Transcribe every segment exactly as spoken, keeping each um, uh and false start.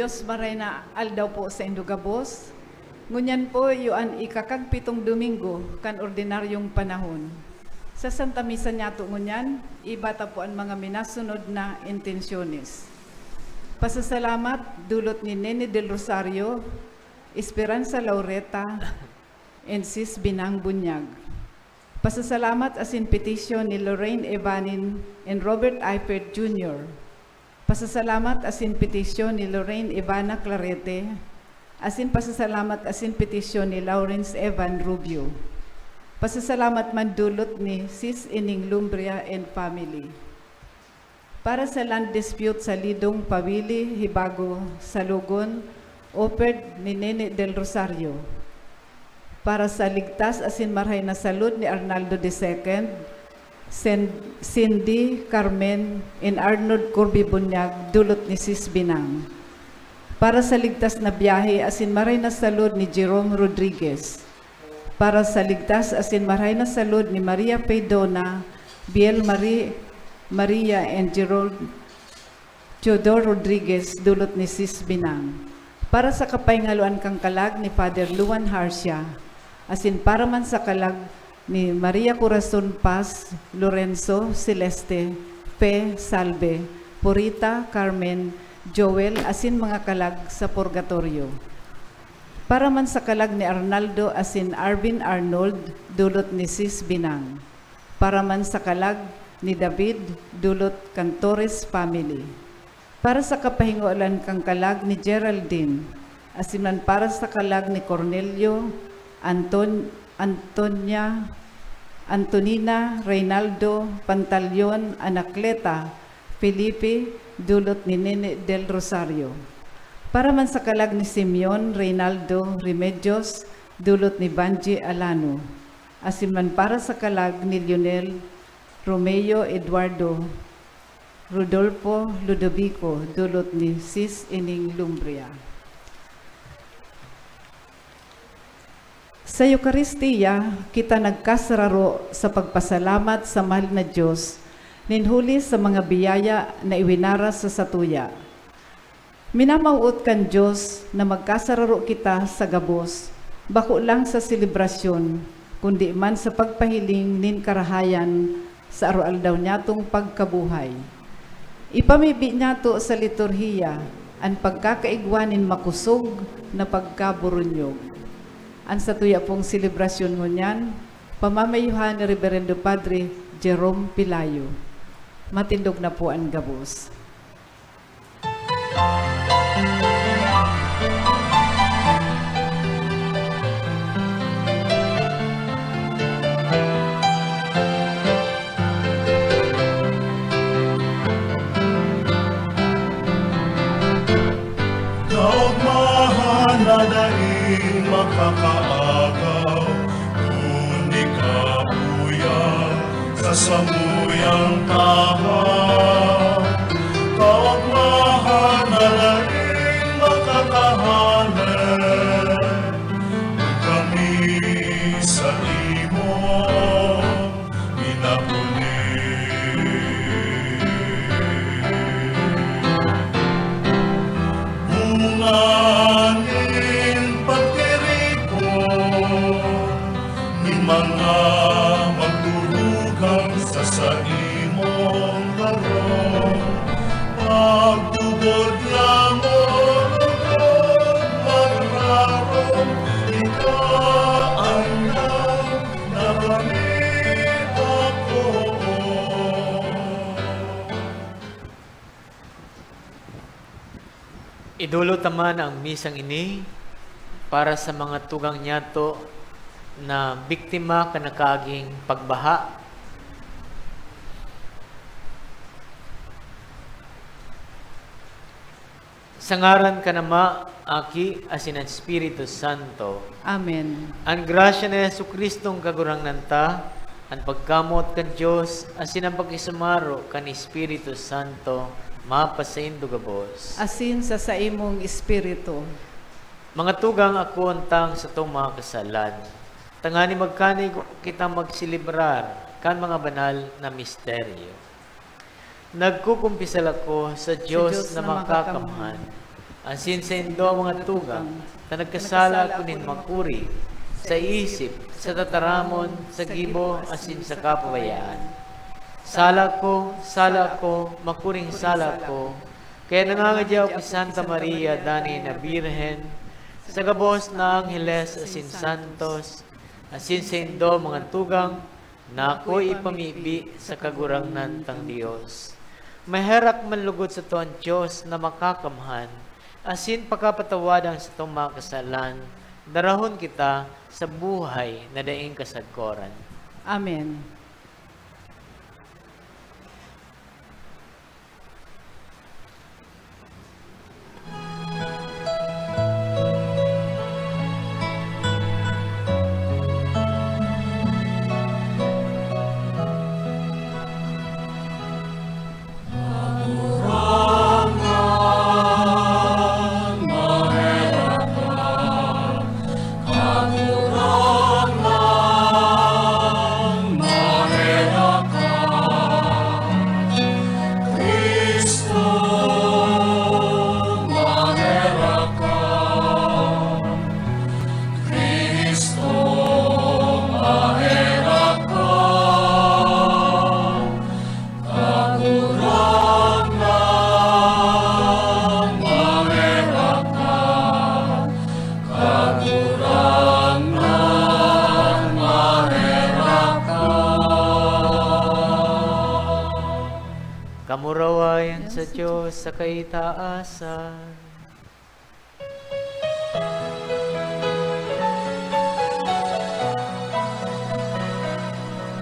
Dios, maray na aldaw po sa indo gabos. Ngunyan po, iyo an ikakagpitong Domingo kan ordinaryong panahon. Sa Santa Misa niyato ngunyan, iba ta po an mga minasunod na intensyones. Pasasalamat, dulot ni Nene Del Rosario, Esperanza Laureta, and Sis Binang Bunyag. Pasasalamat asin petisyon ni Lorraine Evanin and Robert Eifert Junior. Pasasalamat asin petisyon ni Lorraine Ivana Clarete, asin pasasalamat asin petisyon ni Lawrence Evan Rubio. Pasasalamat man dulot ni Sis Ining Lumbria and family. Para sa land dispute sa Lidong Pawili, Hibago, Salogon, offered ni Nene Del Rosario. Para sa ligtas asin marhay na salud ni Arnaldo the second, Sen-, Cindy, Carmen, and Arnold Corby Bunyag, dulot ni Sis Binang. Para sa ligtas na biyahe asin marhay na salud ni Jerome Rodriguez. Para sa ligtas asin marhay na salud ni Maria Peydona, Biel Mari-, Maria, and Gerald Teodoro Rodriguez, dulot ni Sis Binang. Para sa kapahingaloan kan kalag ni Father Luan Harcia, asin para man sa kalag ni Maria Corazon Paz, Lorenzo, Celeste, Fe, Salve, Purita, Carmen, Joel, asin mga kalag sa purgatorio. Para man sa kalag ni Arnaldo asin Arvin Arnold, dulot ni Sis Binang. Para man sa kalag ni David, dulot kan Torres family. Para sa kapahingolan kan kalag ni Geraldine, asin man para sa kalag ni Cornelio, Anton-, Antonia, Antonina, Reynaldo, Pantaleon, Anacleta, Felipe, dulot ni Nene Del Rosario. Para man sa kalag ni Simeon, Reynaldo, Remedios, dulot ni Banji Alano. Asin man para sa kalag ni Lionel, Romeo, Eduardo, Rodolfo, Ludovico, dulot ni Sis Ining Lumbria. Sa Eukaristia, kita nagkasararo sa pagpasalamat sa mahal na Dios nin huli sa mga biyaya na iwinaras sa satuya. Minamawot kan Dios na magkasararo kita sa gabos, bako lang sa selebrasyon, kundi man sa pagpahiling nin karahayan sa aroaldaw niyatong pagkabuhay. Ipamibi niyato sa liturhiya an pagkakaigwa nin makosog na pagkaburunyog. An satuya pong selebrasyon ngunyan, pamamayuhan ni Reberendo Padre Jerome Pelayo. Matindog na po an gabos. Kaogmahan na daing makakaagaw, kundi kabuyan sa samuyang tahaw. Kaogmahan na daing makakahanap, kun kami sa imo minapuli. Bunga nin pagtiripon nin mga magturugang sa saimong harong. Pagtubod lamang lugod magrarom, ika an nagdara ni ako. Idolot ta man ang misang ini para sa mga tugang niyato na biktima kan nakaaging pagbaha. Sa ngaran kan Ama, Aki, asin an Espiritu Santo. Amen. An grasya ni Jesu-Cristong Kagurangnan ta, an pagkamoot kan Dios, asin an pakisumaro kan Espiritu Santo, mapasaindo gabos. Asin sa saimong espiritu. Mga tugang, akoon tang satong mga kasalan, tanganing magkaigwa kitang magselebrar kan mga banal na misteryo. Nagkukumpisal ako sa Diyos na makakamhan, Asin saindo mga tugang, ta nagkasala ako nin makuri, sa isip, sa tataramon, sa gibo, asin sa kapabayaan. Sala ko, sala ko, makuring sala ko, kaya nangangadya ako ki Santa Maria, danay na Birhen, sa gabos na angheles asin santos, asin saindo mga tugang, na ako ipamibi sa Kagurangnan tang Dios. Maherak man lugod sato an Dios na makakamhan, asin pakapatawadan satong mga kasalan, darahon kita sa buhay na daing kasagkoran. Amen. Kamurawayan sa Dios sa kaitaasan.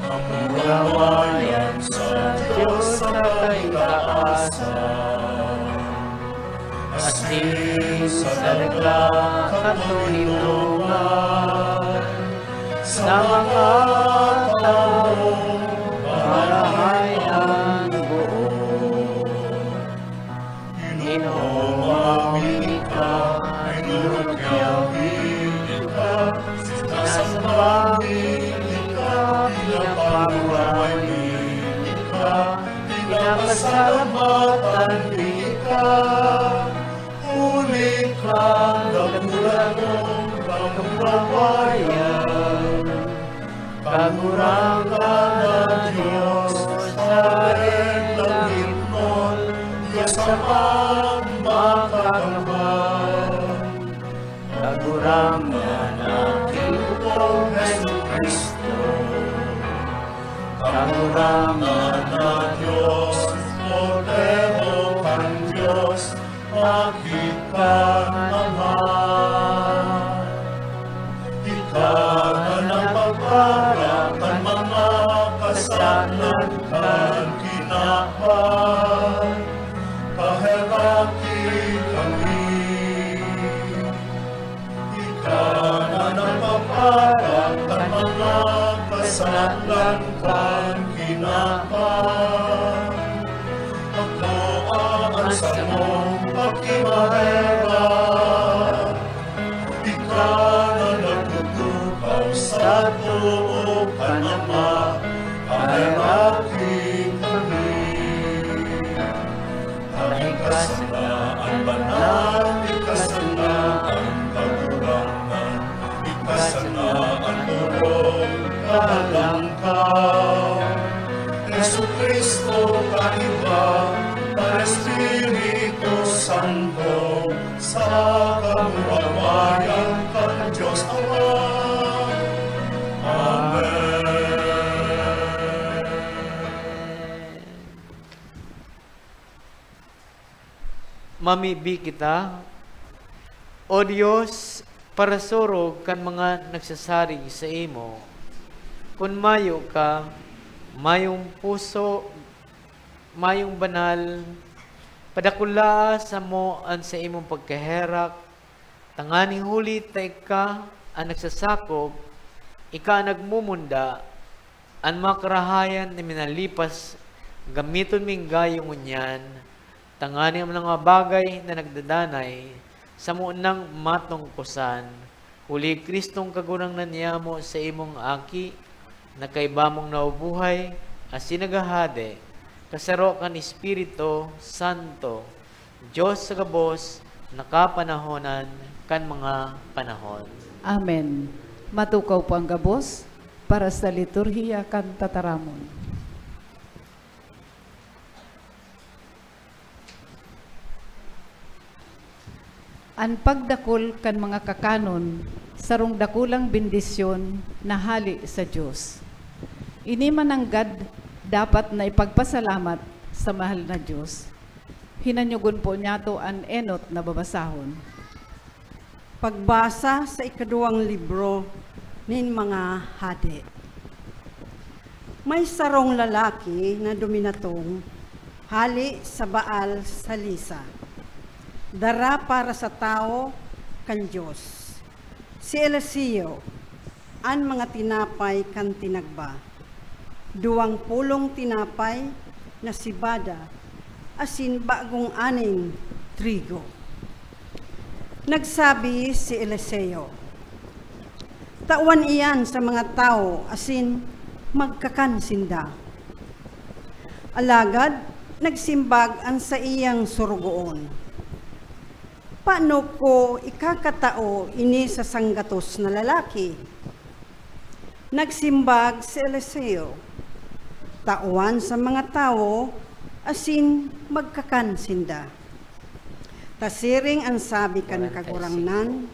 Kamurawayan sa Dios sa kaitaasan. Asin sa daga katoninongan, sa mga tawong marahay an boot. Ginoo, maabot ka, naglugyawig ka, sinasamba mi ka, pinaparuway mi ka, pinapasalamatan mi ka, huli kan dakulang kamurawayan. Kagurangnan na Dios, sa langitnon, Dios Amang makakamhan. Kagurangnan na Ginoo Jesu-Cristo. Kagurangnan na Dios, Kordero kan Dios, aki kan Ama. Ika na nagpapara kan mga kasalan kan kinaban, paheraki kami. Ika na nagpapara kan mga kasalan kan kinaban. Ako an samong pakimaherak. Ika na nagtutukaw sa too kan Ama, paheraki kami. Ika sana an banal, ika sana an kagurangnan, ika sana an orog, kahalangkaw. Jesu-Cristo, kaiba kan Espiritu Santo, sa kamurawayan kan Dios Ama. Amen. Mamibi kita, O Dios, parasurog kan mga nagsasarig saimo. Kun mayo ka, mayong puso, mayong banal, padakulaa samo an saimong pagkaherak, tanganing huli ta ika an nagsasakop, ika an nagmumunda, an mga karahayan na minalipas, gamiton ming gayo ngunyan, tanganing an mga bagay na nagdadanay, samo nang matungkosan, huli Cristong Kagurangnan niyamo sa imong Aki, na kaiba mong nabubuhay asin naghahade, kasaro kan Espiritu Santo, Dios sa gabos, nakapanahonan kan mga panahon. Amen. Matukaw po ang gabos para sa liturhiya kan tataramon. An pagdakul kan mga kakanon, sarong dakulang bendisyon na hale sa Dios. Ini mananggad dapat na ipagpasalamat sa mahal na Dios. Hinanyogon po niyato an enot na babasahon. Pagbasa sa ikaduwang libro nin mga Hade. May sarong lalaki na duminatong hale sa Baal Salisa, dara para sa tawo kan Dios. Si Eliseo, an mga tinapay kan tinagba, duwang pulong tinapay na sibada, asin bagong aning trigo. Nagsabi si Eliseo, "Tawan iyan sa mga tawo asin magkakan sinda." Alagad nagsimbag an saiyang sorogoon, "Paano ko ikakatao ini sa sanggatos na lalaki?" Nagsimbag si Eliseo, "Tawan sa mga tawo asin magkakan sinda." Ta siring an sabi kan Kagurangnan,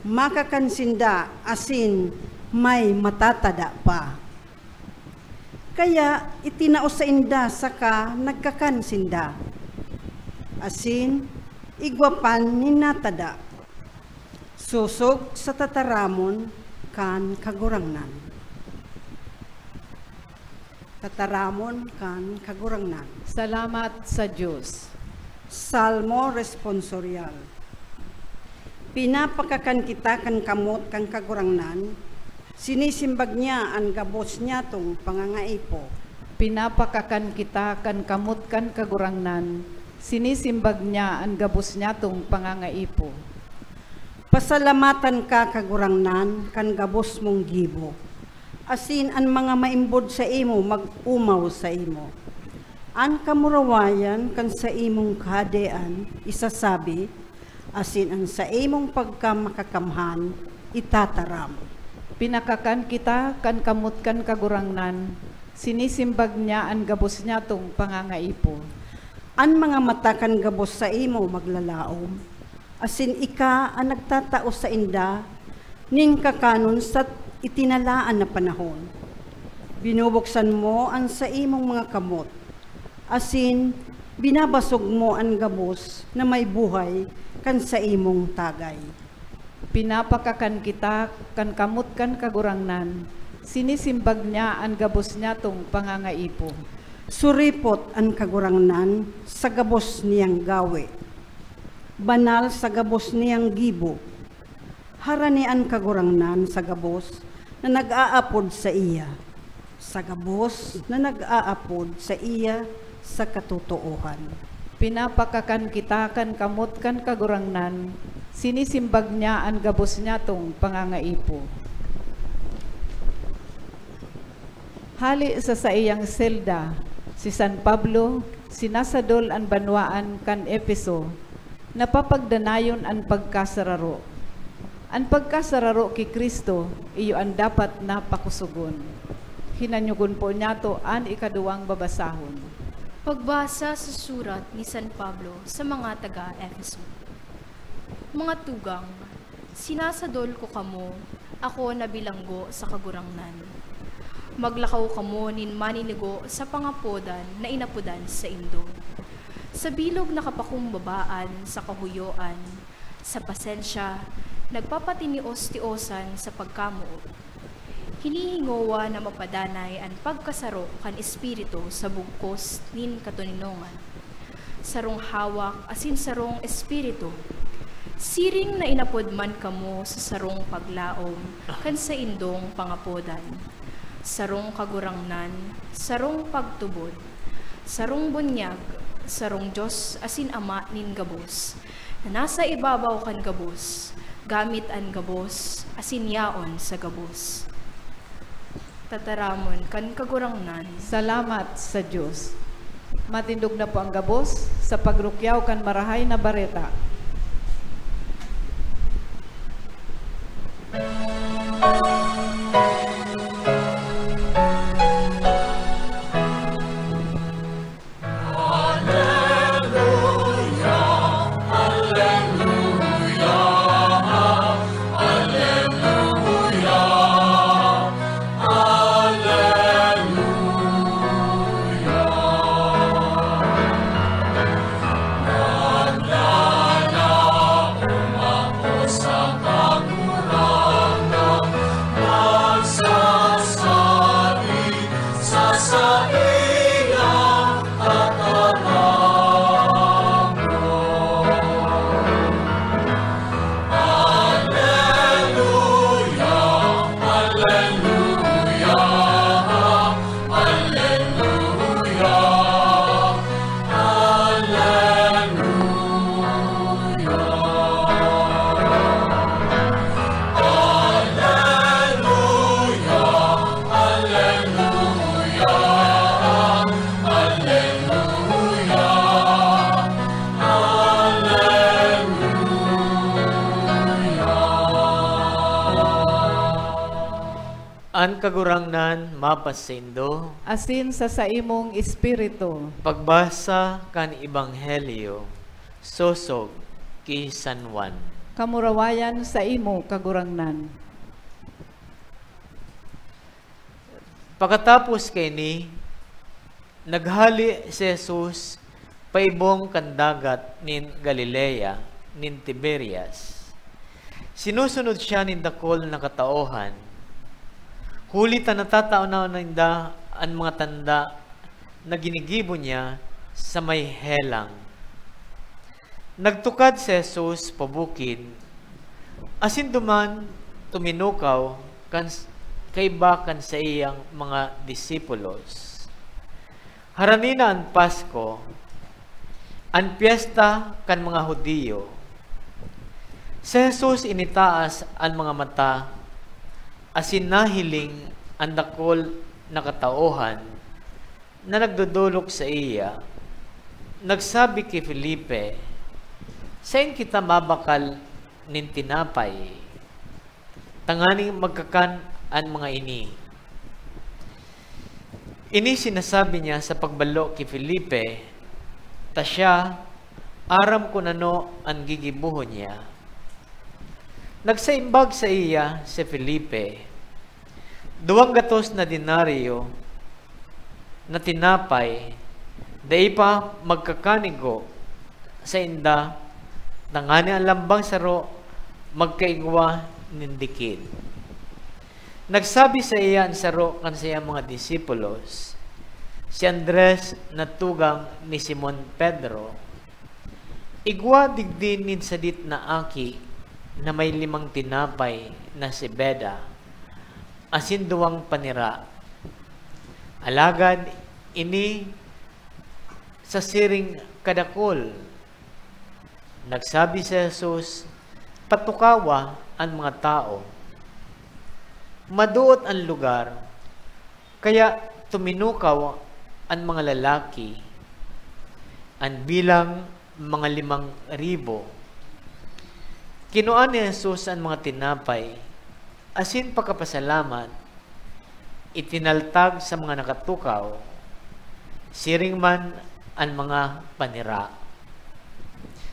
"Makakan sinda asin may matatada pa." Kaya itinao sainda saka nagkakan sinda, asin igwa pa nin natada. Sosog sa tataramon kan Kagurangnan. Tataramon kan Kagurangnan. Salamat sa Dios. Salmo Responsorial. Pinapakakan kita kan kamot kan Kagurangnan, sinisimbag niya an gabos niyatong pangangaipo. Pinapakakan kita kan kamot kan Kagurangnan, sinisimbag niya an gabos niyatong pangangaipo. Pasalamatan ka, Kagurangnan, kan gabos mong gibo, asin an mga maimbod saimo mag-omaw saimo. An kamurawayan kan saimong kahadean isasabi, asin an saimong pagkamakakamhan itataram. Pinakakan kita kan kamot kan Kagurangnan, sinisimbag niya an gabos niyatong pangangaipo. An mga mata kan gabos saimo maglalaom, asin ika an nagtatao sainda nin kakanon sa itinalaan na panahon. Binubuksan mo an saimong mga kamot, asin binabasog mo an gabos na may buhay kan saimong tagay. Pinapakakan kita kan kamot kan Kagurangnan, sinisimbag niya an gabos niyatong pangangaipo. Suripot an Kagurangnan sa gabos niyang gawe, banal sa gabos niyang gibo. Harani an Kagurangnan sa gabos na nag-aapod saiya, sa gabos na nag-aapod saiya sa katotoohan. Pinapakakan kita kan kamot kan Kagurangnan, sinisimbag niya an gabos niyatong pangangaipo. Hale sa saiyang selda, si San Pablo sinasadol an banwaan kan Efeso, napapagdanayon an pagkasararo. An pagkasararo ki Cristo iyo an dapat na pakosogon. Hinanyogon po niyato an ikaduwang babasahon. Pagbasa sa surat ni San Pablo sa mga taga Efeso. Mga tugang, sinasadol ko kamo, ako na bilanggo sa Kagurangnan. Maglakaw kamo nin maninigo sa pangapodan na inapodan saindo. Sa bilog na kapakumbabaan sa kahuyoan, sa pasensya, nagpapatinios-tiosan sa pagkamoot. Hinihingowa na mapadanay an pagkasaro kan Espiritu sa bugkos nin katoninongan. Sarong hawak asin sarong Espiritu. Siring na inapod man kamo sa sarong paglaom kan saindong pangapodan. Sarong Kagurangnan, sarong pagtubod, sarong bunyag, sarong Dios asin Ama nin gabos, na nasa ibabaw kan gabos, gamit an gabos, asin yaon sa gabos. Tataramon kan Kagurangnan. Salamat sa Dios. Matindog na po ang gabos sa pagrukyaw kan Marahay na Bareta. An Kagurangnan mapasaindo. Asin sa saimong espiritu. Pagbasa kan Ebanghelyo sosog ki San Juan. Kamurawayan saimo, Kagurangnan. Pakatapos kaini, naghale si Jesus paibong kan dagat nin Galilea, nin Tiberias. Sinusunod siya nin dakul na katawohan, huli ta natatanaw ninda an mga tanda na ginigibo niya sa may helang. Nagtukad si Jesus pa bukid, asin duman tuminukaw kan s-, kaiba kan saiyang mga disipulos. Harani na an Pasko, an pyesta kan mga Judio. Si Jesus initaas an mga mata asin nahiling an dakul na katawohan na nagdodolok saiya. Nagsabi ki Felipe, "Saen kita mabakal nin tinapay tanganing magkakan an mga ini?" Ini sinasabi niya sa pagbalo ki Felipe, ta siya aram kun ano an gigibohon niya. Nagsaimbag saiya si Felipe, "Duwang gatos na denaryo na tinapay, dai pa magkakanigo sainda, tangani an lambang saro magkaigwa nin dikit." Nagsabi saiya an saro kan saiyang mga disipulos, si Andres na tugang ni Simon Pedro, "Igwa digdi nin sadit na aki na may limang tinapay na si Beda asin duwang panira. Alagad ini sa siring kadakul." Nagsabi si Jesus, "Patukawa an mga tawo." Madoot an lugar, kaya tuminukaw an mga lalaki, an bilang mga limang ribo. Kinua ni Jesus an mga tinapay, asin pakapasalamat, itinaltag sa mga nakatukaw, siring man an mga panira.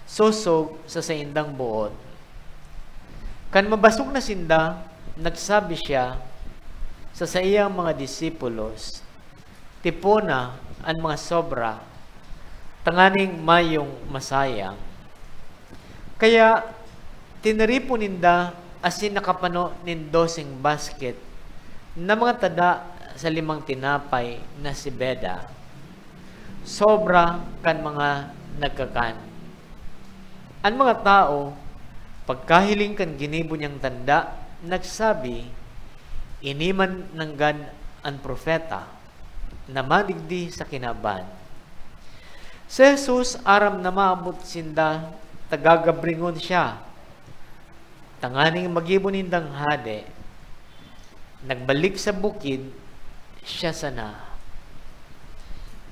Sosog sa saindang boot. Kan mabasog na sinda, nagsabi siya sa saiyang mga disipulos, "Tipona an mga sobra, tanganing mayong masayang." Kaya tiniripon ninda asin nakapano nin doseng basket na mga tada sa limang tinapay na si Beda, sobra kan mga nagkakan. An mga tawo, pagkahiling kan ginibo niyang tanda, nagsabi, "Ini man nanggad an propeta na madigdi sa kinaban." Si Jesus, aram na maabot sinda, tagagabringon siya tanganing magibo nindang hade. Nagbalik sa bukid siya sana.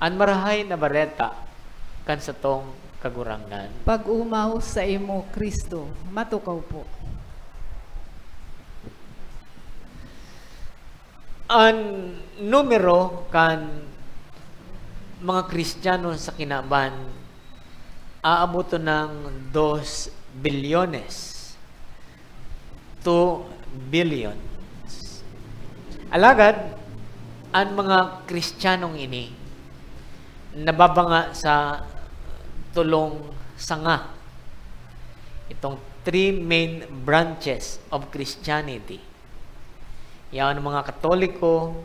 An Marahay na Bareta kan satong Kagurangnan. Pag-omaw saimo, Cristo. Matukaw po. An numero kan mga Kristiyano sa kinaban aaboton ng dos bilyones, two billions. Alagad, an mga Kristiyanong ini nababanga sa tolong sanga. Itong three main branches of Christianity. Yaon mga Katoliko,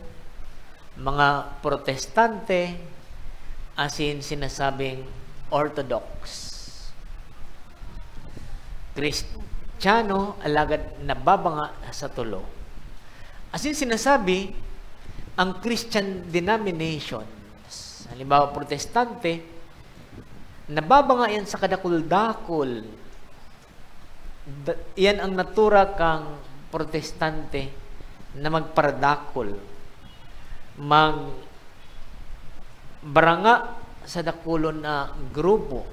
mga Protestante, asin sinasabing Orthodox. Kristiyano, alagad nababanga sa tolo. Asin sinasabi, ang Christian denominations, halimbawa Protestante, nababanga yan sa kadakul-dakul. Da-, yan ang natura kang Protestante na magparadakul, magbaranga sa dakulon na grupo.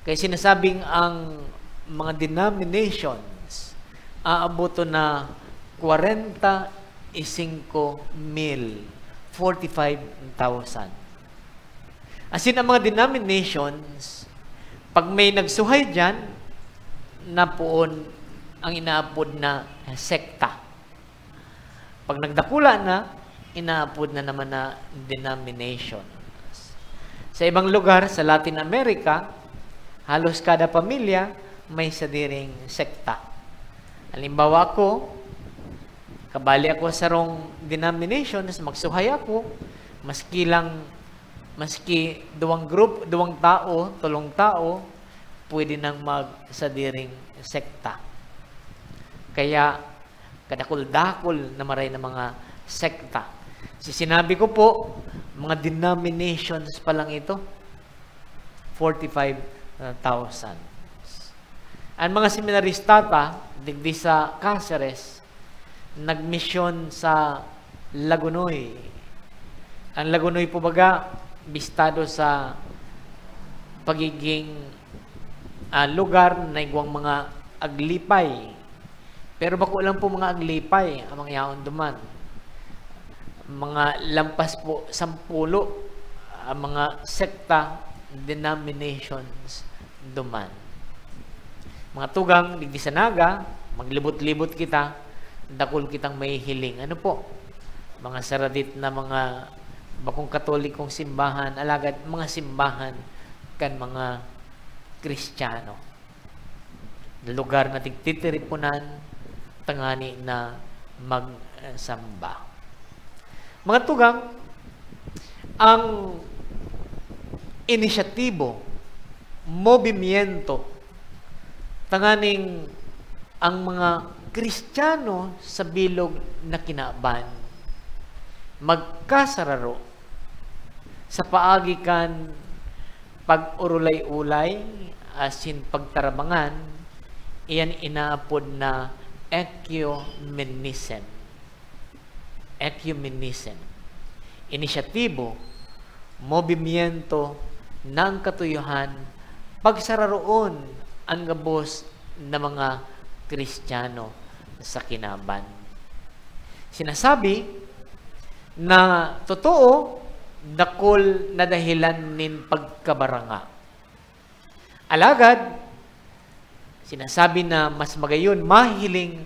Kaya sinasabing ang mga denominations aaboton na kwarenta singko mil, forty-five thousand. Asin ang mga denominations, pag may nagsuhay diyan, napoon ang inaapod na sekta. Pag nagdakula na, inaapod na naman na denominations. Sa ibang lugar, sa Latin America, halos kada pamilya may sadiring sekta. Halimbawa ako, kabali ako sa sarong denominations, magsuhay ako, maski lang, maski duwang group, duwang tao, tolong tao, pwede nang magsadiring sekta. Kaya, kadakul-dakul na maray na mga sekta. Si sinabi ko po, mga denominations pa lang ito, forty-five thousand. Ang mga seminarista ta, digdi sa Caceres, nagmisyon sa Lagonoy. Ang Lagonoy po baga, bistado sa pagiging, ah, lugar na igwang mga aglipay. Pero bako lang po mga aglipay ang mga yaon duman. Mga lampas po sampulo ang mga sekta, denominations duman. Mga tugang, digdi sa Naga, maglibot-libot kita, dakul kitang mahihiling. Ano po? Mga saradit na mga bakong Katolikong simbahan, alagad mga simbahan kan mga Kristiyano. Lugar na tigtitiripunan, tangani na magsamba. Mga tugang, ang inisyatibo, movimiento, tanganing ang mga Kristiyano sa bilog na kinaban magkasararo sa paagi kan pag-urulay-ulay asin pagtarabangan, iyan inaapod na ecumenism. Ecumenism. Inisyatibo, movimiento ng katuyuhan, pagsararoon an gabos na mga Kristiyano sa kinaban. Sinasabi na totoo, dakul na dahilan nin pagkabaranga. Alagad, sinasabi na mas magayon mahiling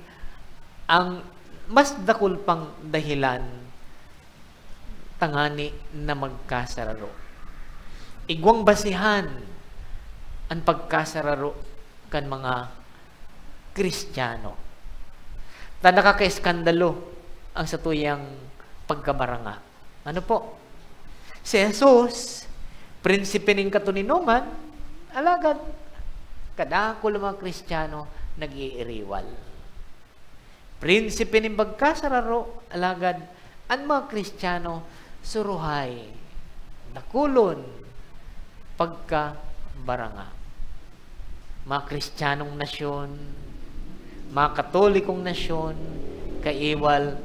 ang mas dakul pang dahilan tangani na magkasararo. Igwang basihan an pagkasararo kan mga Kristiyano. Ta nakakaeskandalo ang satuyang pagkabaranga. Ano po? Si Jesus, prinsipe nin katoninongan, alagad kadakul ang mga Kristiyano nag-iiriwal. Prinsipe nin pagkasararo, alagad an mga Kristiyano suruhay, dakulon, pagkabaranga. Mga Kristiyanong nasyon, mga Katolikong nasyon, kaiwal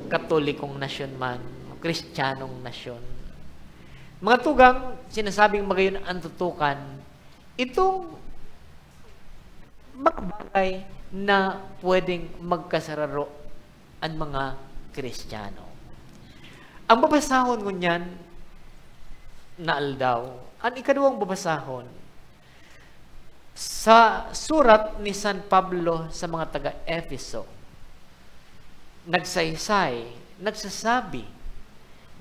Katolikong nasyon man, Kristiyanong nasyon. Mga tugang, sinasabing magayon ang tutukan, itong mga bagay na pwedeng magkasararo an mga Kristiyano. Ang babasahon ngunyan na aldaw, an ikaduwang babasahon, sa surat ni San Pablo sa mga taga-Efeso, nagsaysay, nagsasabi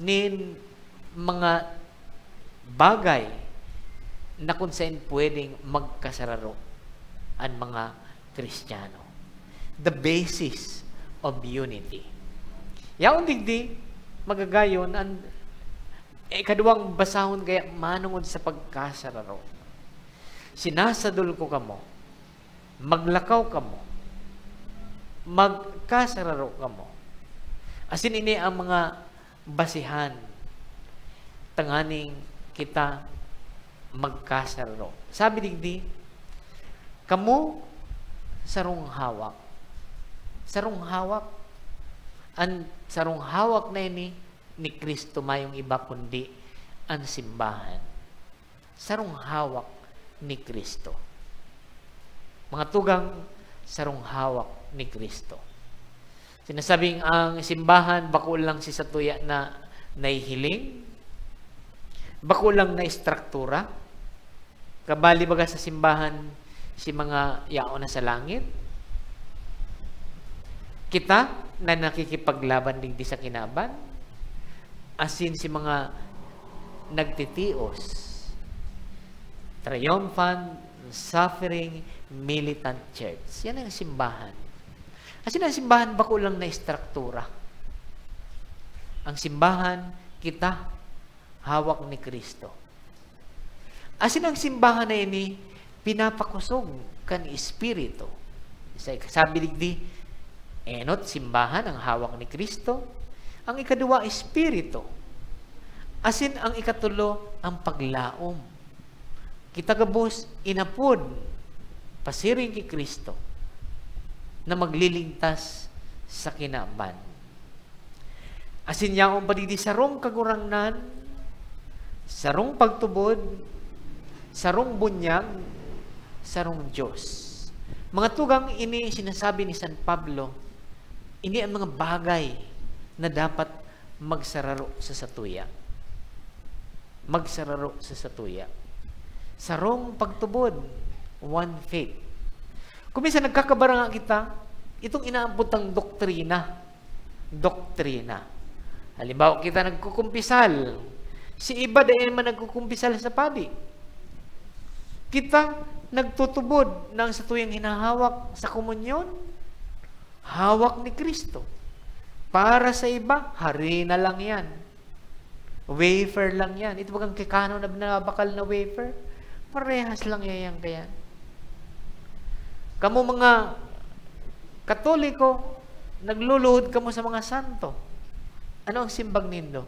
nin mga bagay na kung saen pwedeng magkasararo an mga Kristiyano. The basis of unity. Yaon digdi, magagayon, an ikaduwang basahon kaya manongod sa pagkasararo. Sinasadol ko kamo, maglakaw kamo, magkasararo kamo. Asin ini ang mga basihan tanganing kita magkasararo. Sabi digdi, "Kamo sarong hawak." Sarong hawak. An sarong hawak na ini ni Cristo, mayong iba kundi an simbahan. Sarong hawak ni Cristo. Mga tugang, sarong hawak ni Cristo. Sinasabing ang simbahan bako lang si satuya na nahihiling, bako lang na estruktura. Kabali baga sa simbahan si mga yaon na sa langit. Kita na nakikipaglaban digdi sa kinaban, asin si mga nagtitios, triumphant, suffering, militant church. Yan ang simbahan. Asin ang simbahan bako lang na estruktura. Ang simbahan, kita, hawak ni Cristo. Asin ang simbahan na ini, pinapakosog kan Espiritu. Sa sabi digdi, enot, simbahan ang hawak ni Cristo. Ang ikaduwa, Espiritu. Asin ang ikatulo, ang paglaom. Kita gabos inapod pasiring ki Cristo na magliligtas sa kinaban. Asin yaon pa digdi sarong Kagurangnan, sarong pagtubod, sarong bunyag, sarong Dios. Mga tugang, ini sinasabi ni San Pablo, ini ang mga bagay na dapat magsararo sa satuya. Magsararo sa satuya. Sarong pagtubod, one faith. Kung minsan nagkakabaranga kita, itong inaabot ang doktrina. Doktrina. Halimbawa, kita nagkukumpisal. Si iba, dai man nagkukumpisal sa padi. Kita nagtutubod na ang satuyang hinahawak sa komunyon, hawak ni Cristo. Para sa iba, harina lang yan. Wafer lang yan. Ito bagang kikano na binabakal na wafer? Parehas lang yan, yan kayan. Kamo mga Katoliko, nagluluhod kamo sa mga santo. Ano ang simbag nindo?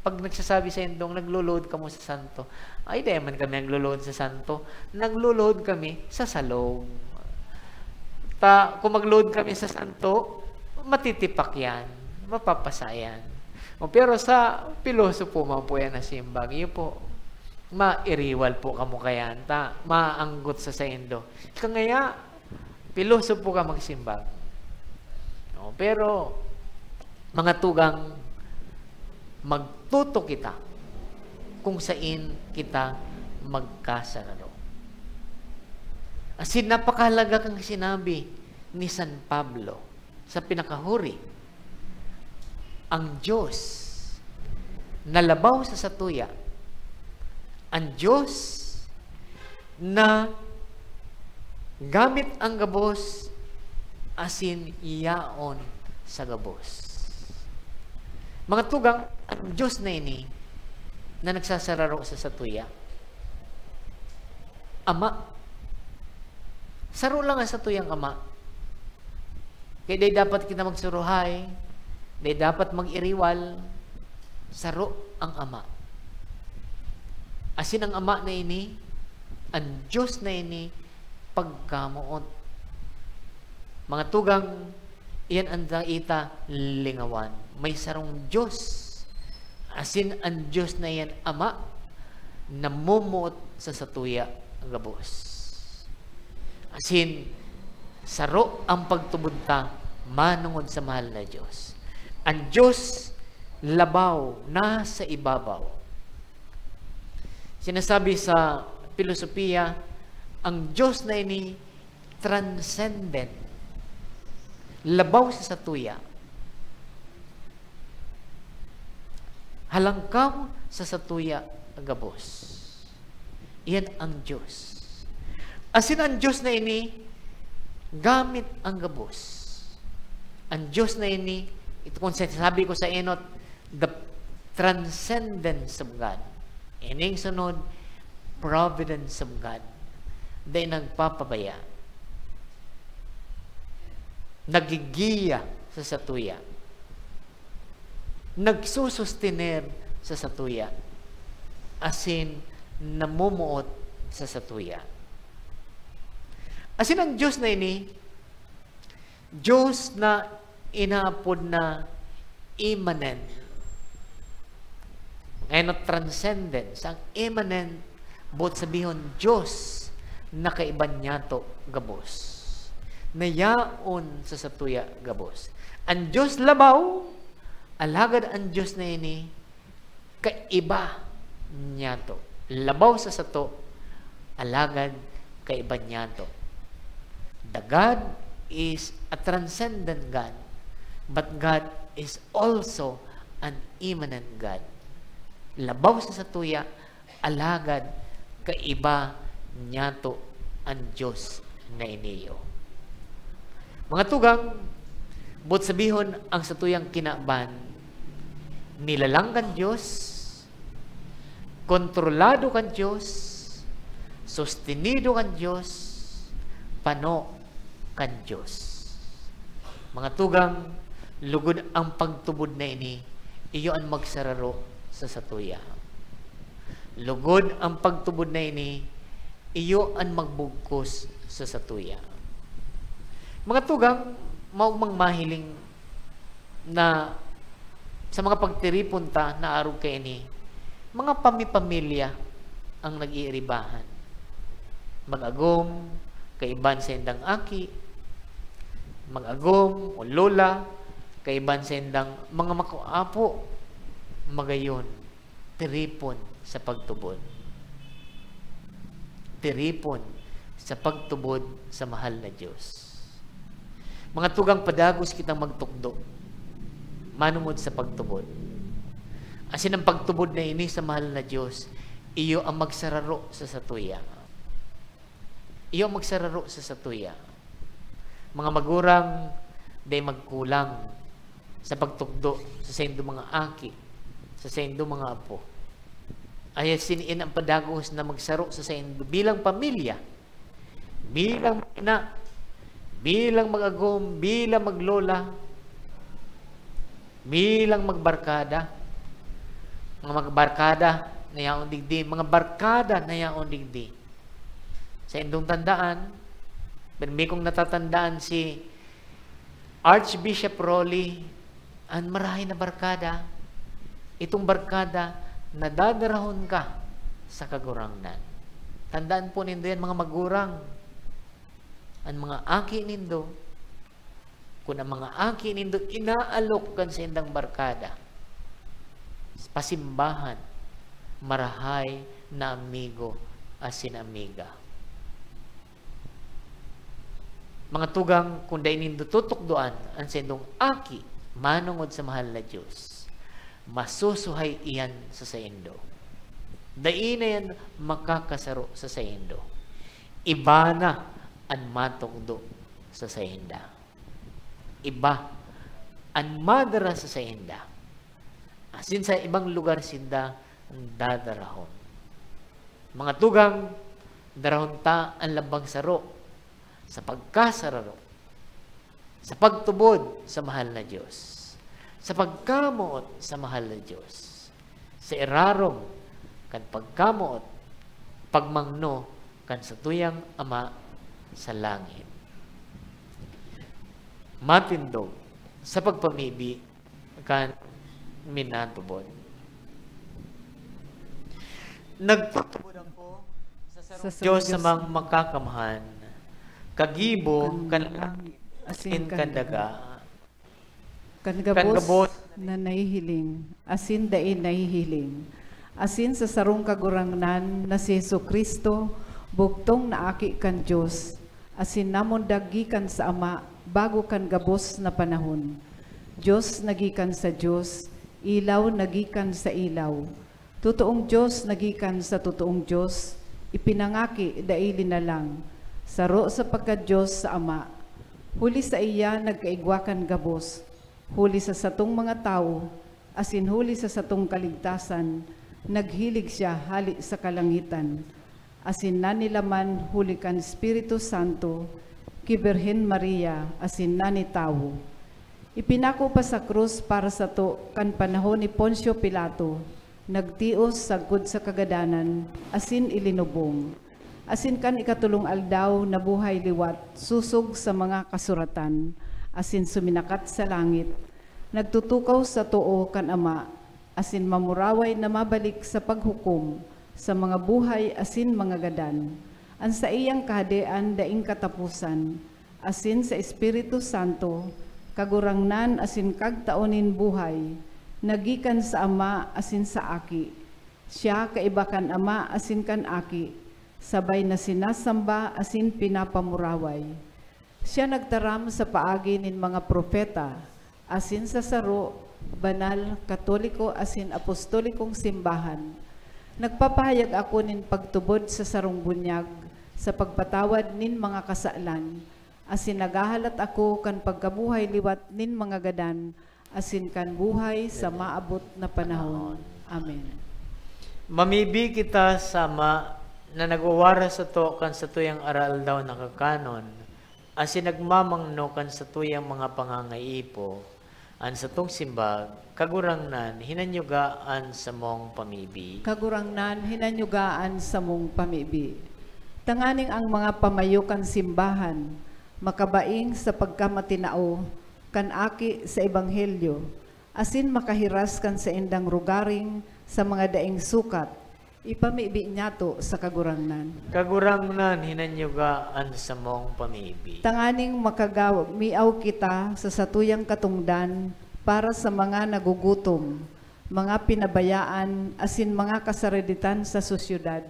Pag nagsasabi sa indong, "Nagluluhod kamo sa santo." "Ay, di man kami nagluluhod sa santo. Nagluluhod kami sa salog." Ta, kung magluhod kami sa santo, matitipak yan. Mapapasa yan. O, pero sa pilosopo man po yan na simbag. Iyo po, mairiwal po kamo kayan. Ta, maanggot sa saindo. Kangaya, pilosopo ka magsimbag. O, pero, mga tugang, magtuto kita kung sain kita magkasararo. Asin napakahalaga kang sinabi ni San Pablo sa pinakahuri, ang Diyos na labaw sa satuya, ang Diyos na gamit ang gabos asin yaon sa gabos. Mga tugang, ang Diyos na ini na nagsasararo sa satuya. Ama. Saro lang ang satuyang Ama. Kaya dai dapat kita magsuruhay, dai dapat mag-iriwal, saro ang Ama. Asin ang Ama na ini, ang Diyos na ini, pagkamoot. Mga tugang, iyan ang dai ta lingawan. May sarong Diyos. Asin ang Diyos na iyan, Ama, namumuot sa satuya gabos. Asin, saro ang pagtubod ta manongod sa mahal na Diyos. Ang Diyos labaw, nasa ibabaw. Sinasabi sa pilosopiya, ang Diyos na ini transcendent. Labaw sa satuya. Halangkaw sa satuya gabos. Iyan ang Diyos. Asin ang Diyos na ini, gamit ang gabos. Ang Diyos na ini, ito kung sinasabi ko sa enot, the transcendence of God. Ining sunod, providence of God. Dai nagpapabaya. Nagigiya sa satuya. Nagsusustener sa satuya. Asin namumuot sa satuya. Asin ang Diyos na ini, Diyos na inaapod na immanent. Ngayon, transcendence. Ang immanent, boot sabihon, Diyos na kaiba niyato gabos. na yaon sa satuya gabos. An Dios labaw, alagad an Dios na ini kaiba niyato. Labaw sa sato, alagad kaiba niyato. The God is a transcendent God, but God is also an immanent God. Labaw sa satuya, alagad kaiba niyato an Dios na iniyo. Mga tugang, boot sabihon, ang satuyang kinaban, nilalang kan Dios, kontrolado kan Dios, sustenido kan Dios, pano kan Dios. Mga tugang, lugod ang pagtubod na ini, iyo an magsararo sa satuya. Lugod ang pagtubod na ini, iyo an magbugkos sa satuya. Mga tugang, maogmang mahiling na sa mga pagtiripon ta na arog kaini, mga pami-pamilya ang nag-iiribahan. Mag-agom, kaiban sa indang aki, mag-agom o lola, kaiban sa indang mga makuapo, magayon, tiripon sa pagtubod. Tiripon sa pagtubod sa mahal na Dios. Mga tugang, padagos kitang magtukdo manongod sa pagtubod. Asin ang pagtubod na ini sa mahal na Dios, iyo ang magsararo sa satuya. Iyo ang magsararo sa satuya. Mga magurang, dai magkulang sa pagtukdo sa saindo mga aki, sa saindo mga apo. Ay, asin iyan ang padagos na magsaro sa saindo bilang pamilya, bilang ina, bilang mag-agom, bilang maglola, bilang magbarkada. Mga magbarkada na yaon digdi, mga barkada na yaon digdi. Saindong tandaan, pirmi kong natatandaan si Archbishop Rolly, an marahay na barkada. Itong barkada, nadadarahon ka sa Kagurangnan. Tandaan po nindo yan, mga magurang. An mga aki nindo, kun an mga aki nindo inaalok kan saindang barkada, pasimbahan, marahay na amigo asin amiga. Mga tugang, kun dai nindo tutukdoan an saindong aki manongod sa mahal na Dios, masusuhay iyan sa saindo. Dai na yan makakasaro sa saindo. Iba na an matukdo sa sainda. Iba an madara sa sainda. Asin sa ibang lugar sinda dadarahon. Mga tugang, darahon ta an lambang saro sa pagkasararo, sa pagtubod sa mahal na Dios, sa pagkamoot sa mahal na Dios, sa irarom kan pagkamoot, pagmangno kan satuyang Ama sa langit. Matindog sa pagpamibi kan minatubod. Nagtutubod ako sa sarong Sa sarong Diyos Diyos. Samang Makakamhan, kagibo Kan kan langit asin kan kan daga. Kan Kan gabos gabos. Na nahihiling, asin dai nahihiling, asin sa sarong Kagurangnan na si Jesu-Cristo, bugtong na Aki kan Dios, asin namundag gikan sa Ama bago kan gabos na panahon. Dios na gikan sa Dios, ilaw na gikan sa ilaw. Totoong Dios na gikan sa totoong Dios, ipinangaki, dai linalang, saro sa pagka-Dios sa Ama. Huli saiya nagkaigwa kan gabos, huli sa satong mga tawo, asin huli sa satong kaligtasan, naghilig siya hale sa kalangitan, asin nanilaman huli kan Espiritu Santo, ki Birhen Maria, asin nanitawo. Ipinako pa sa krus para sato kan panahon ni Poncio Pilato, nagtios sagkod sa kagadanan, asin ilinubong. Asin kan ikatolong aldaw, nabuhay liwat, sosog sa mga kasuratan, asin suminakat sa langit, nagtutukaw sa too kan Ama, asin mamuraway na mabalik sa paghukom sa mga buhay asin mga gadan. An saiyang kahadean daing kataposan, asin sa Espiritu Santo, Kagurangnan asin Kagtao nin buhay, na gikan sa Ama asin sa Aki. Siya kaiba kan Ama asin kan Aki, sabay na sinasamba asin pinapamuraway. Siya nagtaram sa paagi nin mga propeta, asin sa saro, banal, katoliko asin apostolikong simbahan. Nagpapahayag ako nin pagtubod sa sarong bunyag sa pagpatawad nin mga kasalan, asin naghahalat ako kan pagkabuhay liwat nin mga gadan asin kan buhay sa maabot na panahon. Amen. Mamibi kita sa Ama na nagwawaras sato kan satuyang aroaldaw na kakanon, asin nagmamangno kan satuyang mga pangangaipo. An satong simbag, Kagurangnan, hinanyuga an samong pamibi. Kagurangnan, hinanyuga an samong pamibi. Tanganing ang mga pamayo kan simbahan makabaing sa pagkamatinao kan aki sa ebanghelyo, asin makahiras kan saindang rogaring sa mga daing sukat, ipamibi niyato sa Kagurangnan. Kagurangnan, hinanyuga an samong pamibi. Tanganing makagamiaw kita sa satuyang katongdan para sa mga nagugutom, mga pinabayaan, asin mga kasaraditan sa sosyedad,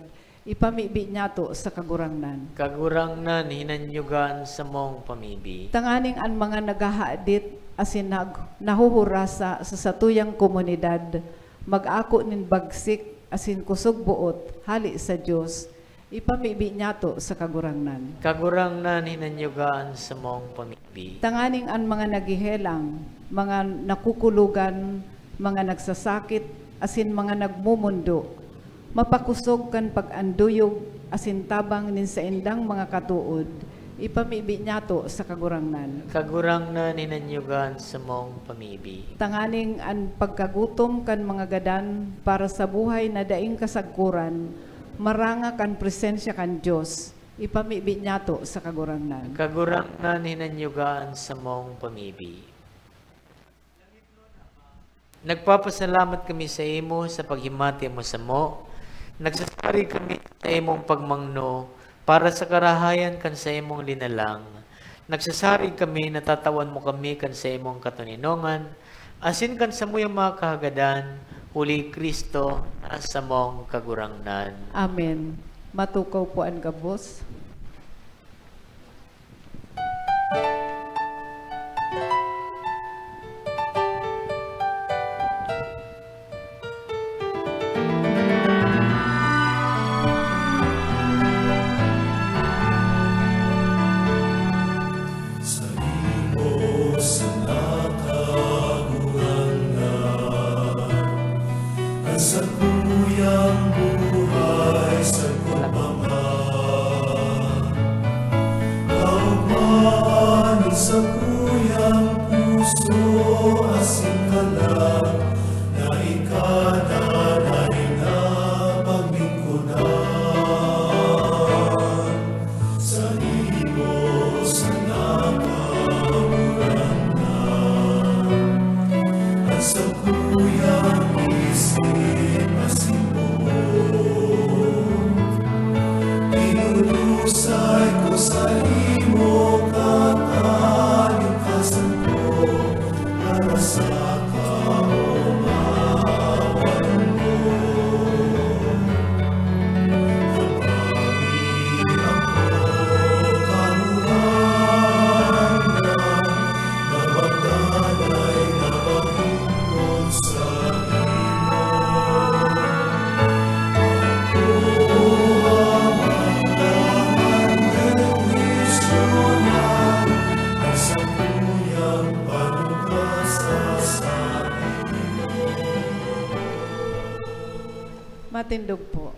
ipamibi niyato sa Kagurangnan. Kagurangnan, hinanyuga an samong pamibi. Tanganing an mga naghahadit asin nag-, nahuhurasa sa satuyang komunidad mag-ako nin bagsik asin kusog boot hale sa Dios, ipamibi niyato sa Kagurangnan. Kagurangnan, hinanyuga an samong pamibi. Tanganing an mga naghehelang, mga nakukulogan, mga nagsasakit, asin mga nagmomondo, mapakosog kan pag-anduyog asin tabang nin saindang mga katood, ipamibi niyato sa Kagurangnan. Kagurangnan, hinanyuga an samong pamibi. Tanganing an pagkagutom kan mga gadan para sa buhay na daing kasagkoran, maranga kan presensya kan Dios, ipamibi niyato sa Kagurangnan. Kagurangnan, hinanyuga an samong pamibi. Nagpapasalamat kami saimo sa paghimati mo samo. Nagsasarig kami sa imong pagmangno para sa karahayan kan saimong linalang. Nagsasarig kami na tatawan mo kami kan saimong katoninongan, asin kan samuyang mga kahagadan, huli Cristo na samong Kagurangnan. Amen. Matukaw po an gabos. Saimo sana, Kagurangnan, an sakuyang buhay sagkod pa man. Kaogmahan nin sakuyang puso asin kalag na ika na daing napaglingkodan. Saimo sana, Kagurangnan, an sakuyang isip asin boot. Idudusay ko saimo, kakalikasan ko, para sa kaomawan mo. Matindog po.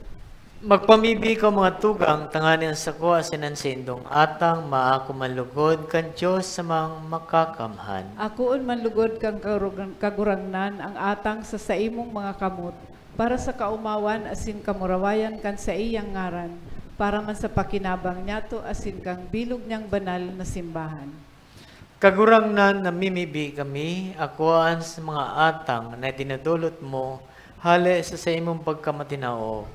Magpamibi kaw, mga tugang, tanganing an sako asin an saindong atang maako man lugod kan Dios sa mga makakamhan. Akoon man lugod kan Karug-, Kagurangnan ang atang sa saimong mga kamot, para sa kaomawan asin kamurawayan kan saiyang ngaran, para man sa pakinabang niyato asin kan bilog niyang banal na simbahan. Kagurangnan, namimibi kami, akoa an sa mga atang na dinodolot mo hale sa saimong pagkamatinao,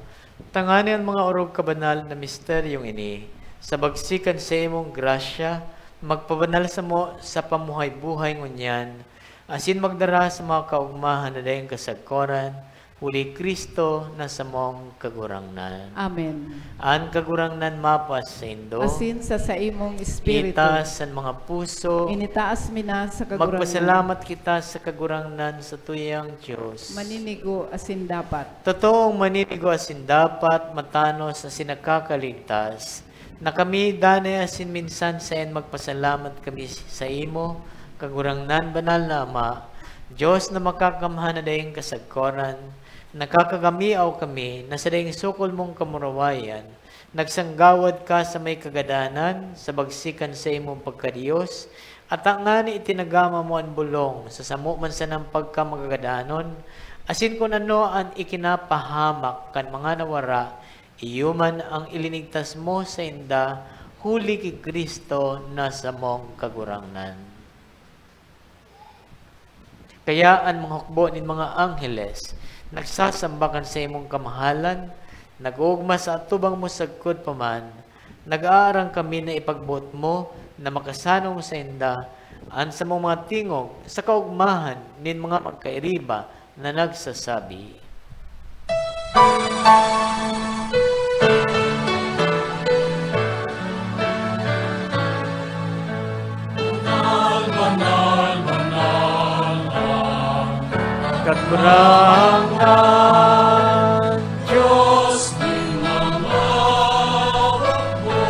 tanganing an mga orog kabanal na misteryong ini, sa bagsik kan saimong grasya, Magpabanal samo sa pamuhay-buhay ngunyan, asin magdara sa mga kaogmahan na daing kasagkoran, huli Cristo na samong Kagurangnan. Amen. An Kagurangnan mapas saindo. Asin sa saimong espiritu. Itaas an mga puso. Initaas mi na sa Kagurangnan. Magpasalamat kita sa Kagurangnan, satuyang Dios. Maninigo asin dapat. Totoong maninigo asin dapat, matanos asin nakakaligtas, na kami danay asin minsan saen magpasalamat kami saimo, Kagurangnan, banal na Ama, Dios na makakamhan na daing kasagkoran, nakakagamiaw kami na sa daing sukol mong kamurawayan, nagsanggawad ka sa may kagadanan, sa bagsikan sa imong pagka-Dios, at tangani itinagama mo an bolong sa samo man sanang pagkamagagadanon, asin kun ano an ikinapahamak kan mga nawara, iyo man ang ilinigtas mo sainda huli ki Cristo na samong Kagurangnan. Kaya an mga hukbo nin mga angheles nagsasamba kan saimong kamahalan, nag-oogma sa atubang mo sagkod pa man, nag-aarang kami na ipagboot mo na makasanong sainda an samong mga tingog sa kaogmahan nin mga magkairiba na nagsasabi, "Banal, banal, banal ang Kagurangnan, Dios nin mga hukbo."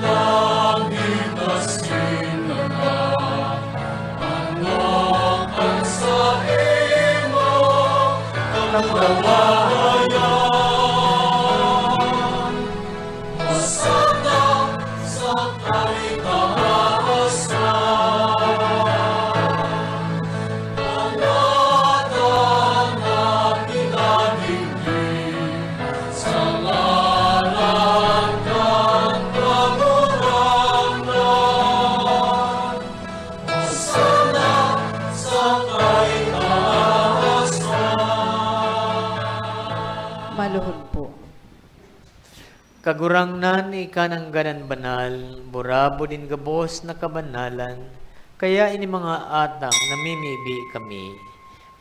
Langit asin daga, ano an saimo kamurawayan? Hosana sa kaitaasan. An Adan na pinadigdi sa ngaran kan Kagurangnan. Hosana sa kaitaasan. Maluhod po. Kagurangnan, ika nanggad an banal, burabod nin gabos na kabanalan, kaya ini mga atang namimibi kami.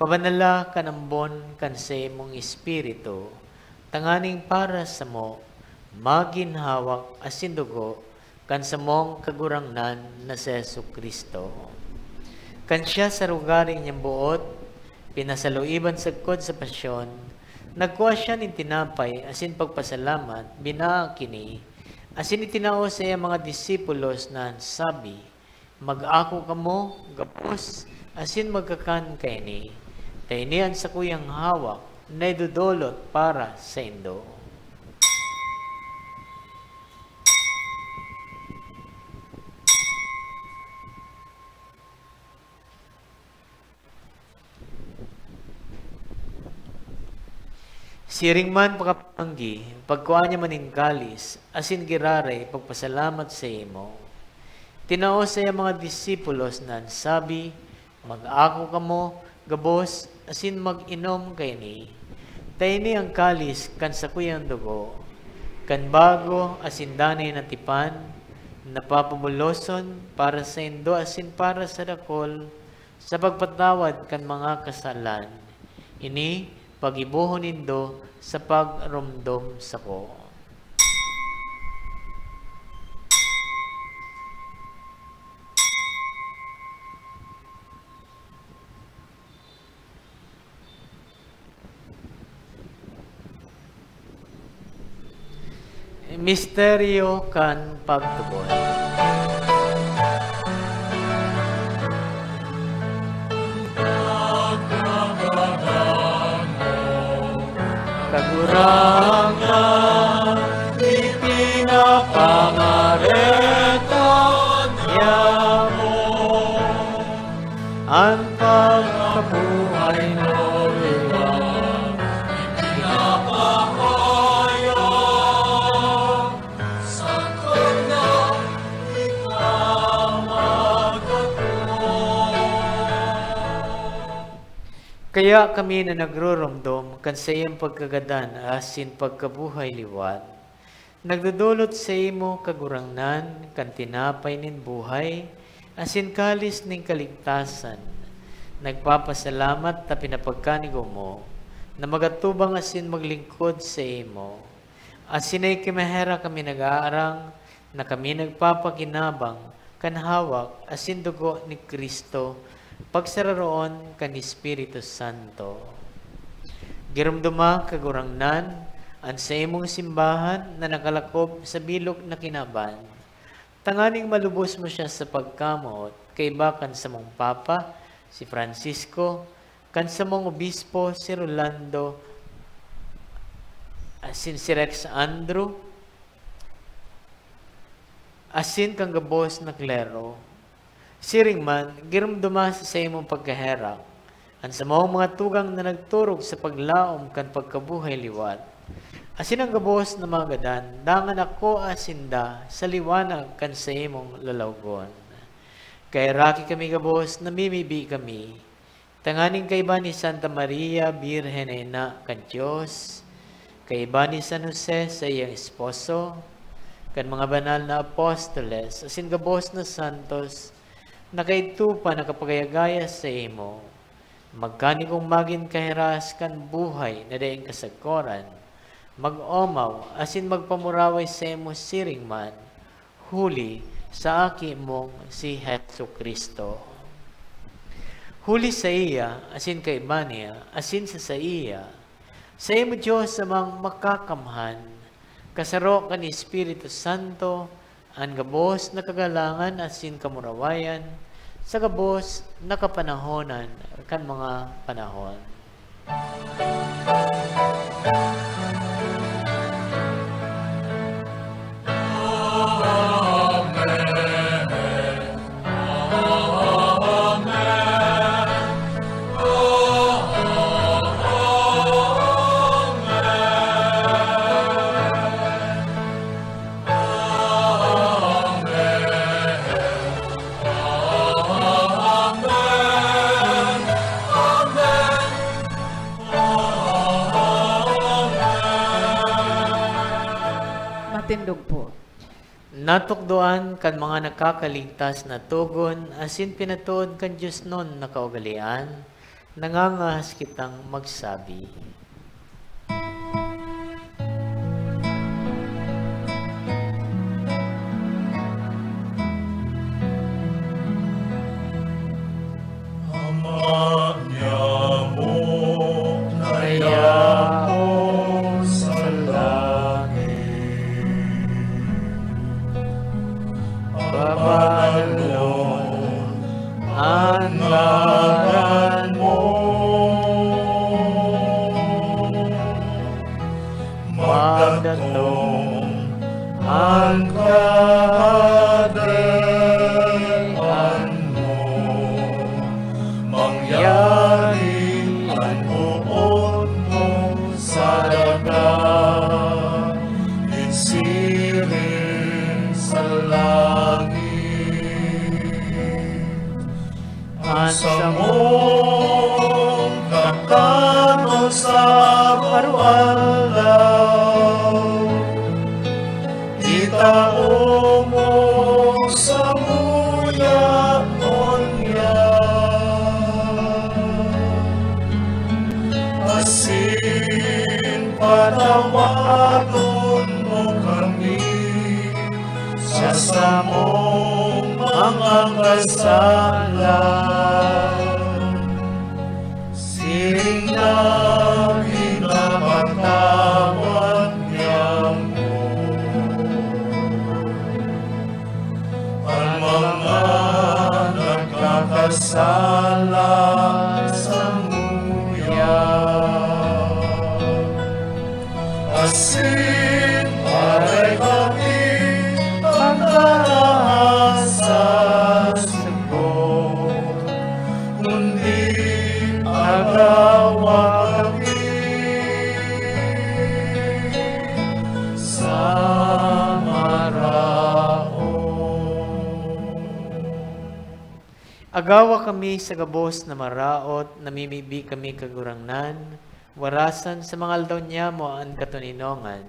Pabanala kan ambon kan saimong Espiritu, tanganing para samo, magin hawak asin dugo kan samong Kagurangnan na si Jesu-Cristo. Kan siya sa rugari niyang boot, pinasaluiban sagkod sa pasyon, nagkua siya nin tinapay asin pagpasalamat, binaak ini, asin itinao sa iyang mga disipulos na an sabi, "Mag-ako kamo gabos asin magkakan kaini, ta ini an sakuyang hawak na idodolot para saindo." Siring man pakapanggi, pagkua niya man nin kalis, asin giraray pagpasalamat saimo, tinao sa iyang mga disipulos na an sabi, "Mag-ako kamo gabos asin mag-inom kaini, ta ini an kalis kan sakuyang dugo, kan bago asin danay na tipan, na papabuloson para saindo asin para sa dakul, sa pagpatawad kan mga kasalan. Ini paggibohon nindo sa pagromdom sako." Misteryo kan pagtubod. Kagurangnan, ipinapangaretan niamo an pagkabuhay na ipinapahayag, sagkod na ika magkatubod. Kaya kami na nagroromdom kan saiyang pagkagadan asin pagkabuhay liwat, Nagdodolot saimo, Kagurangnan, kan tinapay nin buhay, asin kalis nin kaligtasan. Nagpapasalamat ta pinapagkanigo mo na magatubang asin maglingkod saimo. Asin ay ki maherak kami nag-aarang na kami nagpapakinabang kan hawak asin dugo ni Cristo, pagsararoon kan Espiritu Santo. Giromdoma, Kagurangnan, an saimong simbahan na nakalakop sa bilog na kinaban, tanganing malubos mo siya sa pagkamoot, kaiba kan samong Papa, si Francisco, kan samong Obispo, si Rolando, asin si Rex Andrew, asin kan gabos na klero. Siring man, giromdoma sa saimong pagkaherak an samong mga tugang na nagturog sa paglaom kan pagkabuhay liwat, asin an gabos na mga gadan, dangan akoa sinda sa liwanag kan saimong lalawgon. Kaheraki kami gabos, namimibi kami, tanganing kaiba ni Santa Maria, Birhen na ina kan Dios, kaiba ni San Jose, saiyang esposo, kan mga banal na apostoles, asin gabos na santos, na kaidto pa nakapagayagaya saimo, magkanigong magin kahiras kan buhay na daing kasagkoran, mag-omaw asin magpamuraway saimo siring man, huli sa Aki mong si Jesu-Cristo. Huli saiya, asin kaiba niya, asin sa saiya, saimo, Dios Amang Makakamhan, kasaro kan Espiritu Santo, an gabos na kagalangan asin kamurawayan, sa gabos na kapanahonan kan mga panahon. Matindog po. Natukdoan kan mga nakakaligtas na togon asin pinatood kan diosnon na kaugalean, nangangahas kitang magsabi. Ama niamo na yaon sa langit, banalon an ngaran mo. Magdatong an Kahadean mo, mangyari an boot mo sa daga, nin siring sa langit. An samong kakanon sa araw-araw, itao mo samuya ngunyan, asin patawadon mo kami sa samong mga kasala, siring na pinapatawad niamo an mga nagkakasala samuya. Asin aray kami an karahan sa sugod, kundi agawa kami sa maraot. Agawa kami sa gabos na maraot, namimibi kami, Kagurangnan, warasan sa mga aldaw niyamo an katoninongan.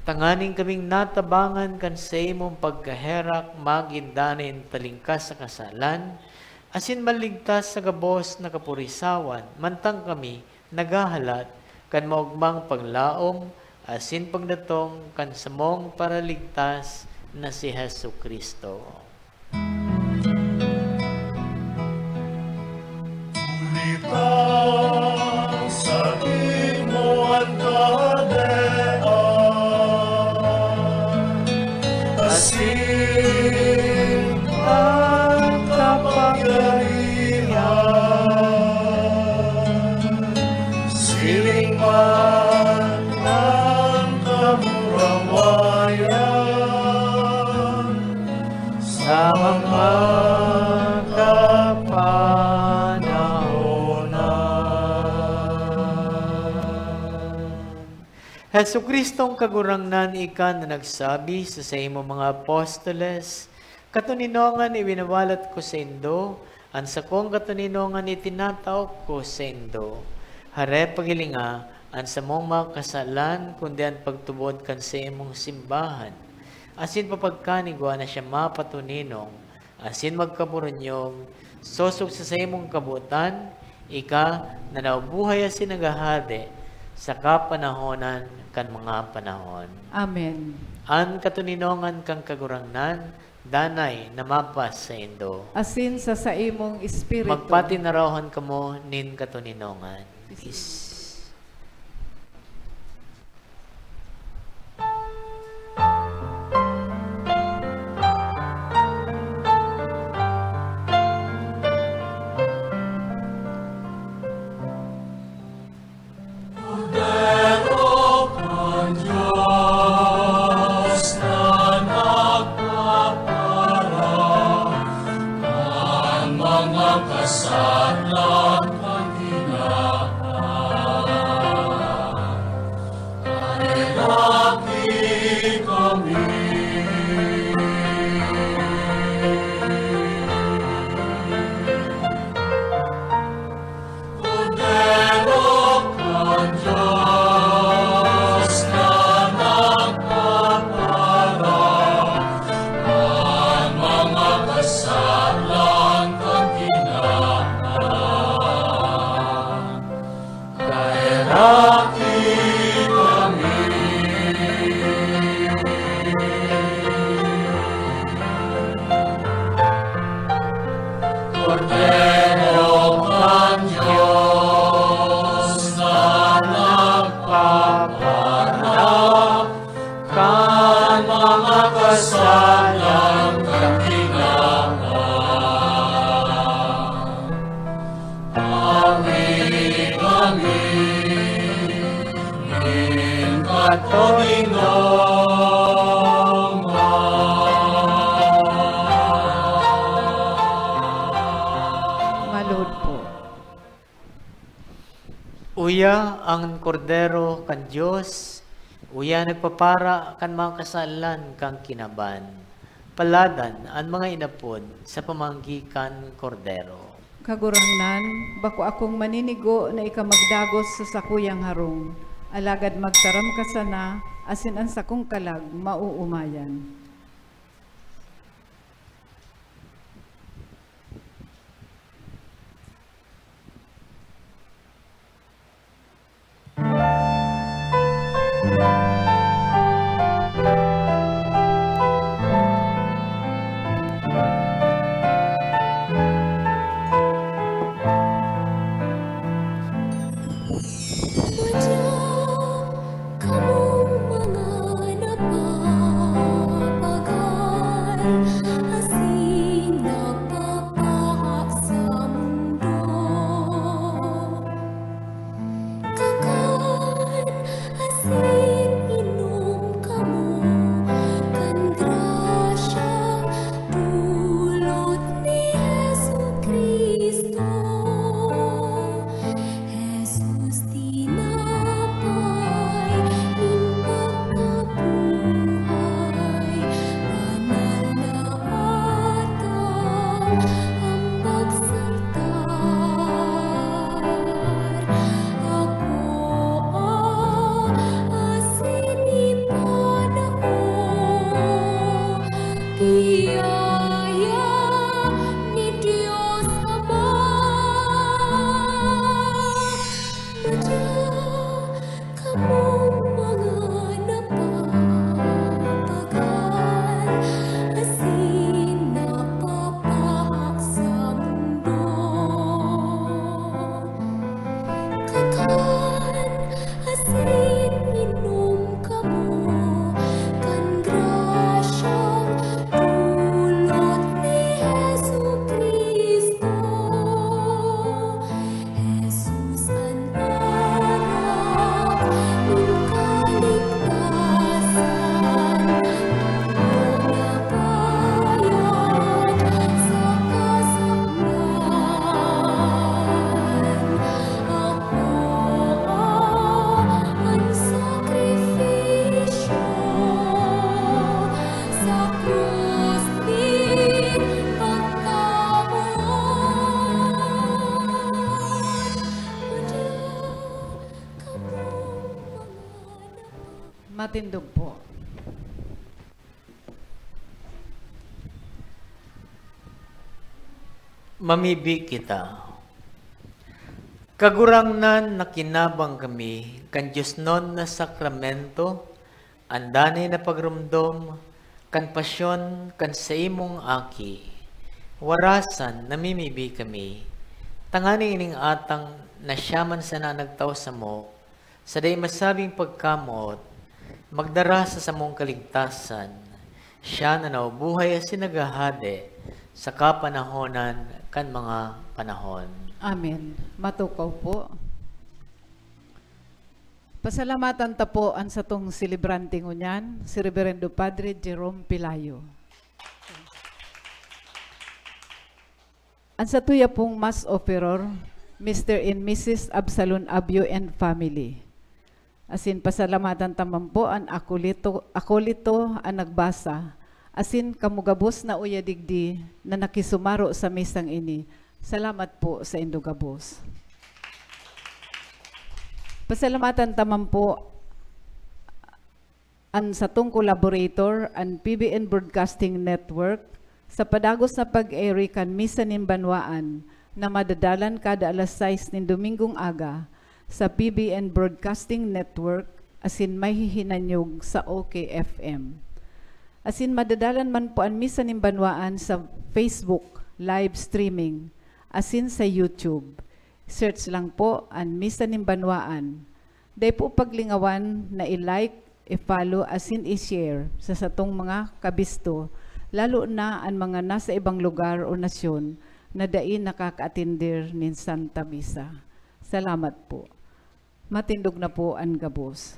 Tanganing kaming natabangan kan saimong pagkaherak, magin danay talingkas sa kasalan, asin maligtas sa gabos na kapurisawan, mantang kami naghahalat kan maogmang paglaom asin pagdatong kan samong Paraligtas na si Jesu-Cristo. Huli ta sa imo an kahadean, asin an kapangyarihan, siring man an kamurawayan, sa mga kapanahonan. Jesu-Cristong Kagurangnan, ika na nagsabi sa saimong mga apostoles, "Katoninongan iwinawalat ko saindo, an sakong katoninongan itinatao ko saindo." Hare, paghilinga an samong mga kasalan, kundi an pagtubod kan saimong simbahan. Asin papagkanigwa na siya mapatoninong, asin magkaburunyog, sosog sa saimong kabotan, ika na nabubuhay asin naghahade sa kapanahonan kan mga panahon. Amen. An katoninongan kan Kagurangnan, danay na mapas saindo. Asin sa saimong espiritu. Magpatinarawan kamo nin katoninongan. Is- Kordero kan Dios na nagpapara kan mga kasalan kan tinawan. Kaheraki kami. Kordero kan Dios na nagpapara kan mga kasalan kan tinawan. Kaheraki kami. Kordero kan Dios na nagpapara kan mga kasalan kan tinawan. Awi kami nin katoninongan. Maluhod po. Uya an Kordero kan Dios, uya nagpapara kan mga kasalan kan kinaban. Paladan an mga inapod sa pamanggi kan Kordero. Kagurangnan, bako akong maninigo na ika magdagos sa sakuyang harong, alagad magtaram ka sana, asin an sakong kalag maoomayan. Kamong mga napapagal asin nagpapaha sa mundo, kakan asin inom kamo kan grasya dulot ni Jesu-Cristo. Jesus, tinapay nin pagkabuhay, banal na atang, hambag sa altar. Akoa asin Matindog po. Mamibi kita. Kagurangnan, nakinabang kami kan diosnon na sakramento, an danay na pagromdom kan pasyon kan saimong Aki. Warasan, namimibi kami, tanganing ining atang na siya man sana nagtao samo, sa dai masabing pagkamoot, magdara sa samong kaligtasan, siya na nabubuhay asin naghahade sa kapanahonan kan mga panahon. Amen. Matukaw po. Pasalamatan ta po an satong selebrante ngunyan, si Reverendo Padre Jerome Pelayo. An satuya pong Mass Offeror, Mister and Missus Absalon Abyo and family. Asin pasalamatan ta man po an akolito, akolito an nagbasa, asin kamo gabos na uya digdi na nakisumaro sa misang ini. Salamat po saindo gabos. Pasalamatan ta man po an satong collaborator, an P B N Broadcasting Network, sa padagos na pag-eri kan Misa nin Banwaan na madadalan kada alas sais nin Domingong aga sa P B N Broadcasting Network asin mahihinanyog sa O K F M. Asin madadalan man po an Misa nin Banwaan sa Facebook live streaming asin sa YouTube. Search lang po an Misa nin Banwaan. Dai po paglingawan na i-like, i-follow asin i-share sa satong mga kabisto, lalo na an mga nasa ibang lugar o nasyon na dai nakakaatender nin Santa Misa. Salamat po. Matindog na po an gabos.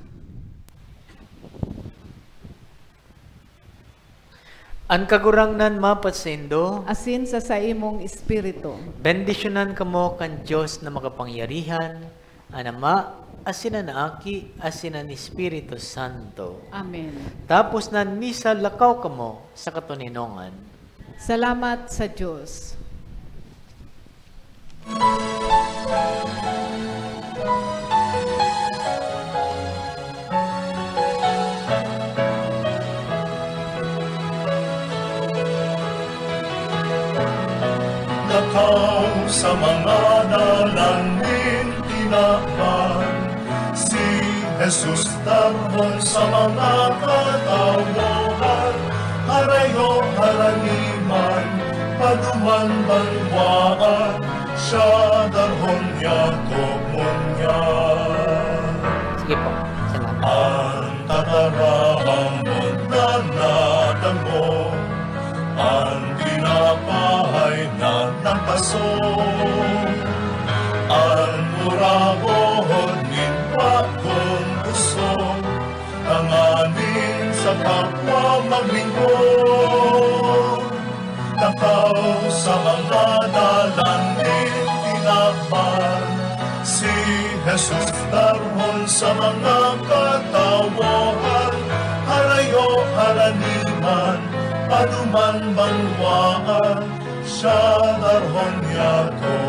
An Kagurangnan mapat saindo. Asin sa saimong espiritu. Bendisyonan kamo kan Dios na makapangyarihan, an Ama, asin an Aki, asin an Espiritu Santo. Amen. Tapos na an misa, lakaw kamo sa katoninongan. Salamat sa Dios. Lakaw sa mga dalan nin tinawan, si Jesus darhon sa mga katawohan, harayo, haraniman, paduman, banwaan, siya darhon yato ngunyan. Sige po. Salamat. An tataramon na nadangog, an tinapay na nagpaso, an muragon nin bagong pusog, tanganing sa kapwa maglingkod. Lakaw sa mga dalan nin tinawan, si Jesus darhon sa mga katawohan, harayo, haraniman, paduman, banwaan, siya darhon yato